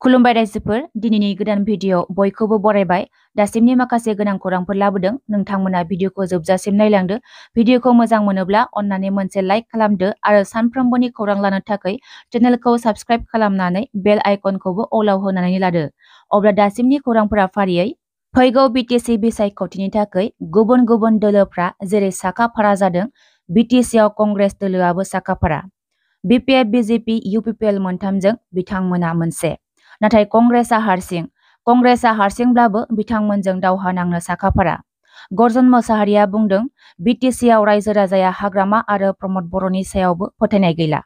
खुलुमबाय रायजोफोर दिनैनि गोदान भिडिअ बयखौबो बरायबाय दासिमनि माखासे गोनां खौरांफोर लाबोदों नोंथांमोना भिडिअखौ जोबजासिम नायलांदो भिडिअखौ मोजां मोनोब्ला अन्नानै मोनसे लाइक खालामदो आरो सानफ्रोमबोनि खौरां लानो थाखाय चेनेलखौ साबस्क्राइब खालामनानै बेल आइकनखौबो अलाव होनानै लादो अब्ला दासिमनि खौरांफोरा फारियै फैगौ बिटिसि बिसायख'थिनि थाखाय गुबुन गुबुन दोलोफ्रा जेरै साखाफारा जादों बिटिसिआव कंग्रेस दोलोआबो साखाफारा बिपिएफ बिजेपि इउपिपिएल मोनथामजों बिथांमोना मोनसे नाथाय कंग्रेसआ हारसिंब्लाबो बिथांमोनजों दावहा नांनो साखाफारा गर्जन मोसाहारिया बुंदों बिटिसिआव रायजो राजाया हाग्रामा आरो प्रमद बर'नि सायावबो फोथायनाय गैला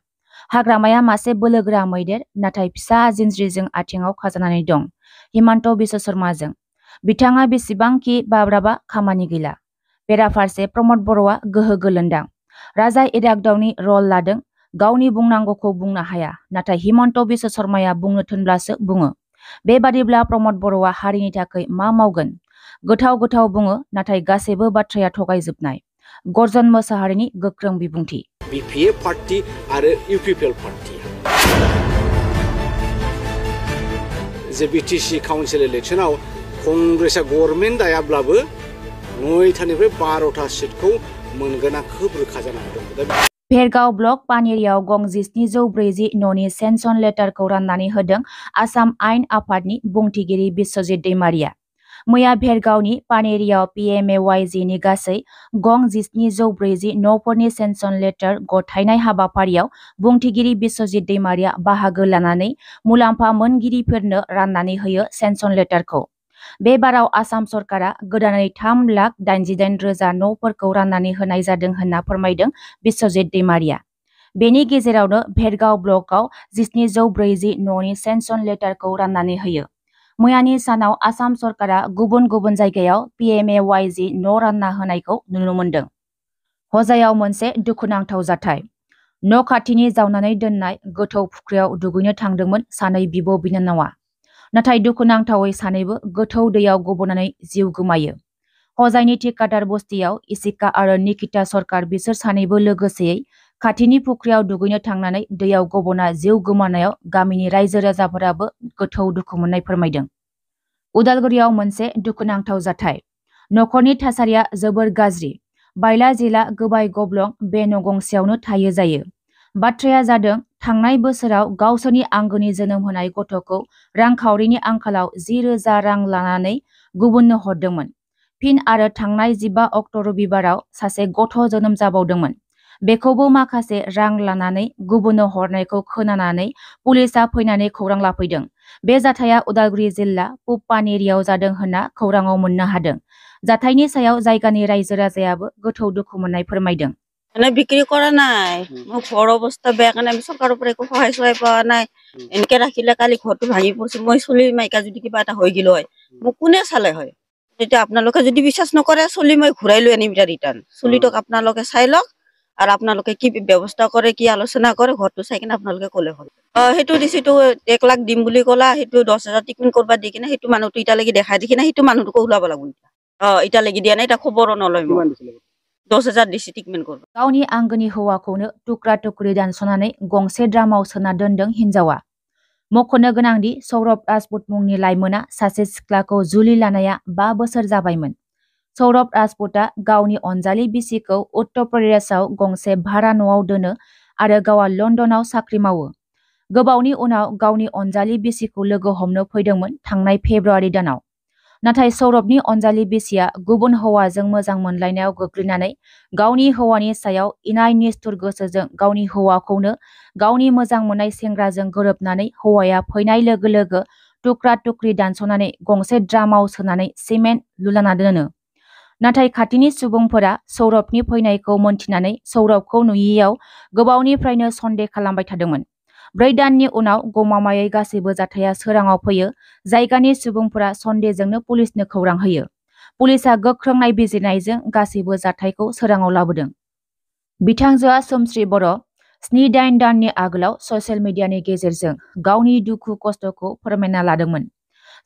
हाग्रामाया मासे बोलोगोरा मैदेर नाथाय फिसा जिनज्रिजों आथिङाव खाजानानै दं हिमन्त बिश्व शर्माजों बिथाङा बेसेबांखि बाब्राबा खामानि गैला बेराफारसे प्रमद बर'आ गोहो गोलोन्दां राजा इरागदावनि रल लादों गावनि बुंनांगौखौ बुंनो हाया नाथाय हिमन्त बिश्व शर्माया बुंनो थोनब्लासो बुङो बेबादिब्ला प्रमद बर'आ हारिनि थाखाय मा मावगोन गोथाव गोथाव बुङो नाथाय गासैबो बाथ्राया थगायजोबनाय गर्जन मोसाहारिनि गोख्रों बिबुंथि बिपिएफ पार्टी आरो इउपिपिएल पार्टी जे बिटिसि काउन्सिल इलेक्शनाव कंग्रेसआ गभर्नमेन्ट दायाब्लाबो 9थानिफ्राय 12था सिटखौ मोनगोना खोब रोखा जानानै दं भेरगाव ब्लक पानेरियाव गं 740 न'नि सेन्सन लेटारखौ राननानै होदों आसाम आयेन आफादनि बुंथिगिरि बिश्वजित दैमारिया मैया भेरगावनि पानेरियाव पिएमएवाइजिनि गासै गं 740 न'फोरनि सेन्सन लेटार गथायनाय हाबाफारियाव बुंथिगिरि बिश्वजित दैमारिया बाहागो लानानै मुलाम्फा मोनगिरिफोरनो राननानै होयो सेन्सन लेटारखौ बे बाराव आसाम सरकारा गोदानै 3,88,000 न'फोरखौ राननानै होनाय जादों होनना फोरमायदों बिश्वजित दैमारिया बेनि गेजेरावनो भेरगाव ब्लकआव 740 न'नि सेन्सन लेटारखौ राननानै होयो मैयानि सानाव आसाम सरकारा गुबुन गुबुन जायगायाव पिएमएवाइजि न' रानना होनायखौ नुनो मोन्दों हजायाव मोनसे दुखुनांथाव जाथाय न' खाथिनि जावनानै दोननाय गोथौ फुख्रियाव दुगैनो थांदोंमोन सानै बिब' बिनानावा नाथाय दुखुनांथावै सानैबो गोथौ दैयाव गबनानै जिउ गोमायो हजायनि ठिकादार बस्तियाव इसिका आरो निकिता सरकार बिसोर सानैबो लोगोसेयै खाथिनि फुख्रियाव दुगैनो थांनानै दैयाव गबना जिउ गोमानायाव गामिनि रायजो राजाफोराबो गोथौ दुखु मोननाय फोरमायदों उदालगुरियाव मोनसे दुखुनांथाव जाथाय न'खरनि थासारिया जोबोर गाज्रि बायला जिला गोबाय गब्लं बे न' गंसेयावनो थायो जायो बाथ्राया जादों थांनाय बोसोराव गावसोरनि आंगोनि जोनोम होनाय गथ'खौ रांखावरिनि आंखालाव 10,000 रां लानानै गुबुननो हरदोंमोन फिन आरो थांनाय 15 अक्ट' रबिबाराव सासे गथ' जोनोम जाबावदोंमोन बेखौबो माखासे रां लानानै गुबुननो हरनायखौ खोनानानै पुलिसआ फैनानै खौरां लाफैदों बे जाथाया उदालगुरि जिल्ला पुब पानेरियाव जादों होनना खौराङाव मोननो हादों जाथायनि सायाव जायगानि रायजो राजायाबो गोथौ दुखु मोननाय फोरमायदों বিক্ৰী কৰা নাই মোৰ ঘৰৰ অৱস্থা বেয়া কাৰণে আমি চৰকাৰৰ পৰা একো সহায় চহায় পোৱা নাই এনেকে ৰাখিলে কালি ঘৰটো ভাঙি পৰিছে মই চলি মাইকা যদি কিবা এটা হৈ গ'ল হয় মোক কোনে চালে হয় তেতিয়া আপোনালোকে যদি বিশ্বাস নকৰে চলি মই ঘূৰাই লৈ আনিম এতিয়া ৰিটাৰ্ণ চলিটোক আপোনালোকে চাই লওক আৰু আপোনালোকে কি ব্যৱস্থা কৰে কি আলোচনা কৰে ঘৰটো চাই কিনে আপোনালোকে ক'লে হ'ল সেইটো দিছিটো 1 লাখ দিম বুলি ক'লা সেইটো 10,000 টিকমিন কৰবা দি কিনে সেইটো মানুহটো এতিয়ালৈকে দেখাই দেখি না সেইটো মানুহটোকো ওলাব লাগিব এতিয়ালৈকে দিয়া নাই এটা খবৰো নলয় 10,000 দিছি টিকমিন কৰবা गावनि आंगोनि हौवाखौनो टुक्रा टुक्रि दानस'नानै गंसे ड्रामाव सोना दोनदों हिनजावा मख'नो गोनांदि सौरभ राजपुत मुंनि लाइमोना सासे सिख्लाखौ जुलि लानाया 5 बोसोर जाबायमोन सौरभ राजपुतआ गावनि अनजालि बिसिखौ उत्तर प्रदेशआव गंसे भारा न'आव दोनो आरो गावआ लन्दनाव साख्रि मावो गोबावनि उनाव गावनि अनजालि बिसिखौ लोगो हमनो फैदोंमोन थांनाय फेब्रुवारि दानाव नाथाय सौरभनि अनजालि बिसिया गुबुन हौवाजों मोजां मोनलायनायाव गोग्लैनानै गावनि हौवानि सायाव इनाय निस्थुर गोसोजों गावनि हौवाखौनो गावनि मोजां मोननाय सेंग्राजों गोरोबनानै हौवाया फैनाय लोगो लोगो टुक्रा टुक्रि दानस'नानै गंसे ड्रामाव सोनानै सिमेन्ट लुलाना दोनो नाथाय खाथिनि सुबुंफोरा सौरभनि फैनायखौ मोनथिनानै सौरभखौ नुयियाव गोबावनिफ्रायनो सन्देह खालामबाय थादोंमोन 4 दाननि उनाव गमामायै गासैबो जाथाया सोराङाव फैयो जायगानि सुबुंफोरा सन्देहजोंनो पुलिसनो खौरां होयो पुलिसआ गोख्रों नायबिजिरनायजों गासैबो जाथायखौ सोराङाव लाबोदों बिथांजोआ सोमश्री बर' 7-8 दाननि आगोलाव ससियेल मिडियानि गेजेरजों गावनि दुखु खस्थ'खौ फोरमायना लादोंमोन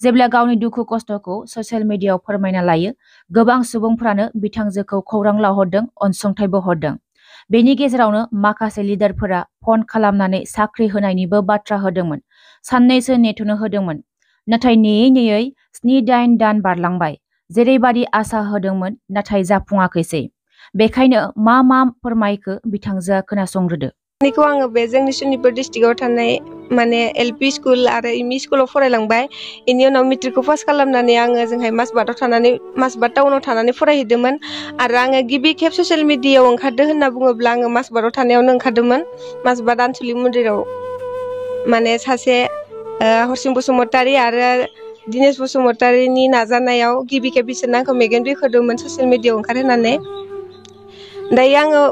जेब्ला गावनि दुखु खस्थ'खौ ससियेल मिडियायाव फोरमायना लायो गोबां सुबुंफ्रानो बिथांजोखौ खौरां लाहरदों अनसुंथाइबो हरदों बेनि गेजेरावनो माखासे लिडारफोरा फन खालामनानै साख्रि होनायनिबो बाथ्रा होदोंमोन साननैसो नेथ'नो होदोंमोन। नाथाय नेयै 7-8 दान बारलांबाय। जेरैबादि आसा होदोंमोन नाथाय जाफुङाखैसै। बेखायनो मा फोरमायखो बिथांजोआ खोनासंग्रोदो। निखौ आङो बे जोंनि सनितपुर डिस्ट्रिक्टआव थानाय माने एलपि स्कुल आरो एमइ स्कुलाव फरायलांबाय। बेनि उनाव मेट्रिकखौ पास खालामनानै आङो जोंहाय मासबाद टाउनाव थानानै फरायहैदोंमोन। आरो आङो गिबि खेब ससियेल मिडियायाव ओंखारदो होनना बुङोब्ला आङो मासबादाव थानायावनो ओंखारदोंमोन। मासबाद आनसलिक मन्दिराव माने सासे हरसिं बसुमतारी आरो दिनेश बसुमतारीनि नाजानायाव गिबि खेब बिसोरनो आंखौ मेगन बेखेवदोंमोन ससियेल मिडियायाव ओंखारहोनानै। दायो आङो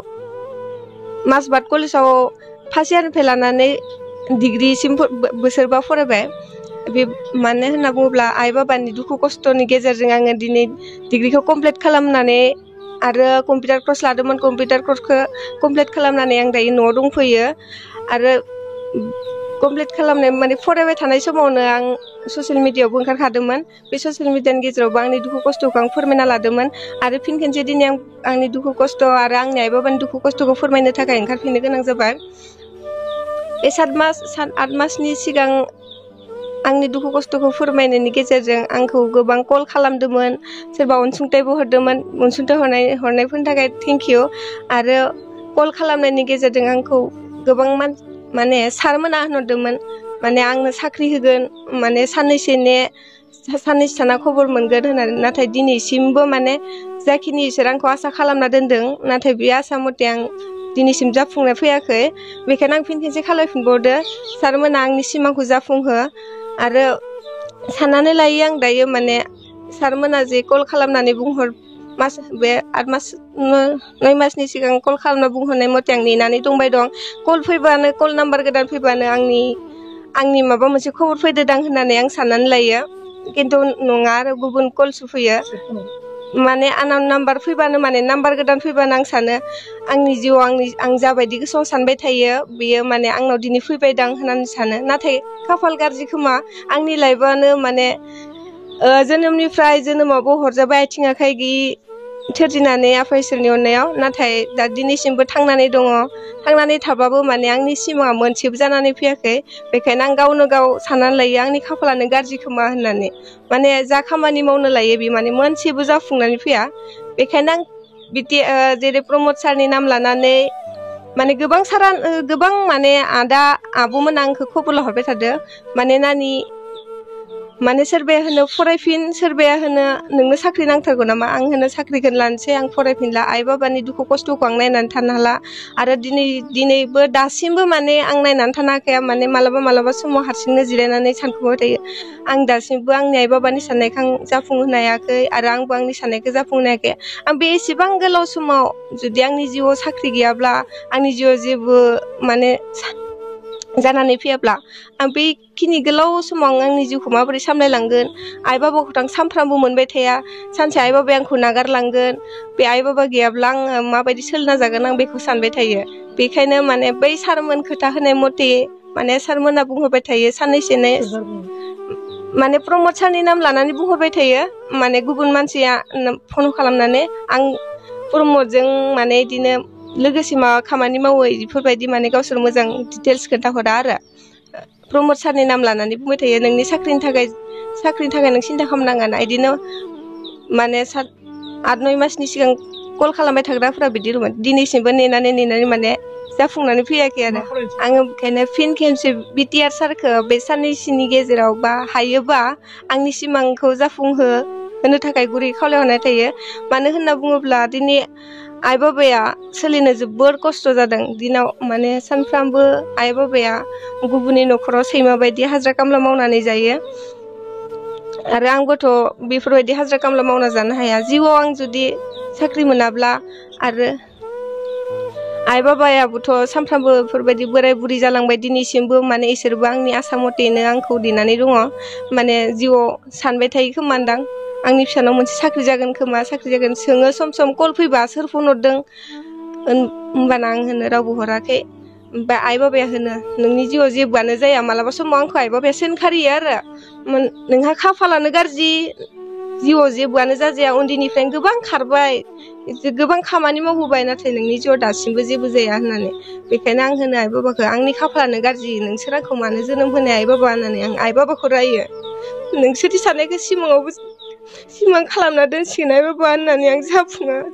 मासबाद कलेजाव फार्स्ट इयारनिफ्राय लानानै डिग्रिसिम बोसोरबा फरायबाय। बे मानो होनना बुङोब्ला आइ बाबानि दुखु खस्थ'नि गेजेरजों आङो दिनै डिग्रिखौ कमप्लिट खालामनानै आरो कम्पिउटार कर्स लादोंमोन। कम्पिउटार कर्सखौ कमप्लिट खालामनानै आं दायो न'आव दंफैयो। आरो कमप्लिट खालामनाय माने फरायबाय थानाय समावनो आं ससियेल मिडियायावबो ओंखारखादोंमोन। बे ससियेल मिडियानि गेजेरावबो आंनि दुखु खस्थ'खौ आं फोरमायना लादोंमन। आरो फिन खेनसे दिनै आं आंनि दुखु खस्थ' आरो आंनि आइ बाबानि दुखु खस्थ'खौ फोरमायनो थाखाय ओंखारफिननो गोनां जाबाय। बे 7-8 मासनि सिगां आंनि दुखु खस्थ'खौ फोरमायनायनि गेजेरजों आंखौ गोबां कल खालामदोंमोन। सोरबा अनसुंथाइबो हरदोंमोन। अनसुंथाइ हरनायफोरनि थाखाय थेंक इउ। आरो कल खालामनायनि गेजेरजों आंखौ गोबां माने सारमोना होनहरदोंमोन माने आंनो साख्रि होगोन माने साननैसो थाना खबर मोनगोन होननानै। नाथाय दिनैसिमबो माने जाखिनि इसोर आंखौ आसा खालामना दोनदों नाथाय बे आसा मथे आं दिनैसिम जाफुंनाय फैयाखै। बेखायनो आं फिन खेनसे खालामफिनबावदो सारमोना आंनि सिमांखौ जाफुंहो। आरो साननानै लायो आं दायो माने सारमोना जे कल खालामनानै बे 9 मासनि सिगां कल खालामना बुंहरनाय मथे आं नेनानै दंबाय दं। कल नाम्बार गोदान फैबानो आंनि माबा मोनसे खबर फैदोदां होननानै आं साननानै लायो। खिन्थु नङा आरो गुबुन कलसो फैयो। माने आंनाव नाम्बार फैबानो माने नाम्बार गोदान फैबानो आं सानो आंनि जिउआव आं जाबायदि गोसोआव सानबाय थायो बेयो माने आंनाव दिनै फैबायदां होननानै सानो। नाथाय खाफाल गाज्रि खोमा आंनि लाइफआनो माने जोनोमनिफ्राय जोनोमावबो हरजाबाय आथिं आखाइ गैयि सोरजिनानै आफा इसोरनि अननायाव। नाथाय दा दिनैसिमबो थांनानै दङ। थांनानै थाबाबो माने आंनि सिमाङा मोनसेबो जानानै फैयाखै। बेखायनो आं गावनो गाव साननानै लायो आंनि खाफालानो गाज्रि खोमा होननानै। माने जा खामानि मावनो लायो बे माने मोनसेबो जाफुंनानै फैया। बेखायनो आं जेरै प्रमद सारनि नाम लानानै माने गोबां माने आदा आब'मोना आंखौ खबर लाहरबाय थादो माने नानि माने सोरबाया होनो फरायफिन सोरबाया होनो नोंनो साख्रि नांथारगौ नामा। आं होनो साख्रिखौनो लानोसै आं फरायफिनला। आइ बाबानि दुखु खस्थ'खौ आं नायनानै थानो हाला। आरो दिनैबो दासिमबो माने आं नायनानै थानो हाखाया। माने मालाबा समाव हारसिंनो जिरायनानै सानखुमाबाय थायो। आं दासिमबो आंनि आइ बाबानि साननायखौ आं जाफुंहोनो हायाखै आरो आंबो आंनि साननायखौ जाफुंहोनो हायाखै। आं बे एसेबां गोलाव समाव जुदि आंनि जिउआव साख्रि गैयाब्ला आंनि जिउआव जेबो माने जानानै फैयाब्ला आं बेखिनि गोलाव समाव आंनि जिउखौ माबोरै सामलायलांगोन। आइ बाबाखौथ' आं सानफ्रामबो मोनबाय थाया। सानसे आइ बाबाया आंखौ नागारलांगोन। बे आइ बाबा गैयाब्ला आङो माबायदि सोलिना जागोन आं बेखौ सानबाय थायो। बेखायनो माने बै सारमोन खोथा होनाय मथे माने सारमोना बुंहरबाय थायो साननैसोनो माने प्रमद सारनि नाम लानानै बुंहरबाय थायो। माने गुबुन मानसिया फन खालामनानै आं प्रमदजों माने बिदिनो लोगोसे माबा खामानि मावो बेफोरबायदि माने गावसोर मोजां डिटेल्स खोन्थाहरा आरो प्रमद सारनि नाम लानानै बुंबाय थायो नोंनि साख्रिनि थाखाय नों सिन्था खालामनाङा ना। बिदिनो माने 8-9 मासनि सिगां कल खालामबाय थाग्राफोरा बिदि दंमोन। दिनैसिमबो नेनानै माने जाफुंनानै फैयाखै आरो आङो बेखायनो फिन खेबसे बिटिआर सारखौ बे साननैसोनि गेजेराव बा हायोबा आंनि सिमांखौ जाफुंहोनो थाखाय गुरै खावलायहरनाय थायो। मानो होनना बुङोब्ला दिनै आइ बाबाया सोलिनो जोबोर खस्थ' जादों। दिनाव माने सानफ्रामबो आइ बाबाया गुबुननि न'खराव सैमा बायदि हाजिरा खामला मावनानै जायो। आरो आंबोथ' बेफोरबायदि हाजिरा खामला मावना जानो हाया। जिउआव आं जुदि साख्रि मोनाब्ला आरो आइ बाबायाबोथ' सानफ्रामबो बेफोरबायदि बोराय बुरि जालांबाय। दिनैसिमबो माने इसोरबो आंनि आसा मथेनो आंखौ नेनानै दङ। माने जिउआव सानबाय थायो खोमादां आंनि फिसानाव मोनसे साख्रि जागोन खोमा सोङो सम कल फैबा सोर फन हरदों होमबाना आं होनो रावबो हराखै। ओमफ्राय आइ बाबाया होनो नोंनि जिउआव जेबोआनो जाया। मालाबा समाव आंखौ आइ बाबाया सोंखारियो आरो नोंहा खाफालानो गाज्रि जिउआव जेबोआनो जाजाया उन्दैनिफ्रायनो गोबां खारबाय गोबां खामानि मावबोबाय नाथाय नोंनि जिउआव दासिमबो जेबो जाया होननानै बेखायनो आं होनो आइ बाबाखौ आंनि खाफालानो गाज्रि नोंसोर आंखौ मानो जोनोम होनाय आइ बाबा होननानै आं आइ बाबाखौ रायो नोंसोरनि साननायखौ सिमाङावबो सिमां खालामना दोनसिगोन आइ बाबा होननानै आं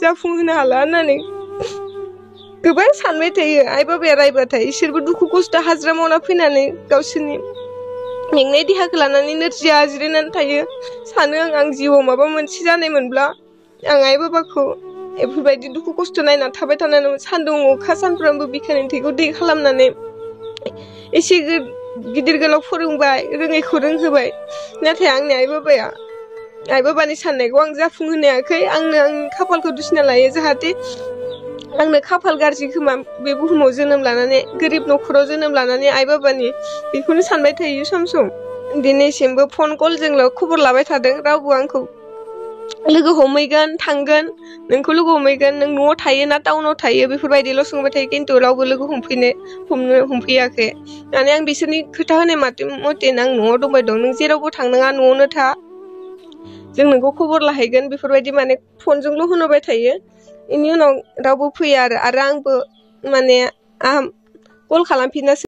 जाफुंहोनो हाला होननानै गोबां सानबाय थायो आइ बाबाया रायबाथाय इसोरबो दुखु खस्थ' हाजिरा मावना फैनानै गावसोरनि मेंनाय देहाखौ लानानै नोरजिया जिरायनानै थायो सानो आं जिउआव माबा मोनसे जानायमोनब्ला आं आइ बाबाखौ बेफोरबायदि दुखु खस्थ' नायना थाबाय थानानै सान्दुं अखा सानफ्रामबो बिखानि थैखौ दै खालामनानै एसे गिदिर गोलाव फोरोंबाय रोङैखौ रोंहोबाय नाथाय आंनि आइ बाबानि साननायखौ आं जाफुंहोनो हायाखै आंनो आंनि खाफालखौ दुसिना लायो जाहाथे आंनो खाफाल गाज्रि खोमा बे बुहुमाव जोनोम लानानै गोरिब न'खराव जोनोम लानानै आइ बाबानि बेखौनो सानबाय थायो सम सम दिनैसिमबो फन कलजोंल' खबर लाबाय थादों रावबो आंखौ लोगो हमहैगोन थांगोन नोंखौ लोगो हमहैगोन नों न'आव थायो ना टाउनाव थायो बेफोरबायदिल' सोंबाय थायो खिन्थु रावबो लोगो हमफैयाखै माने आं बिसोरनि खोथा होनाय मथे आं न'आव दंबाय दं नों जेरावबो थांनाङा न'आवनो था जों नोंखौ खबर लाहैगोन बेफोरबायदि माने फनजोंल' होनबाय थायो बेनि उनाव रावबो फैया आरो आंबो माने कल खालामफिननासो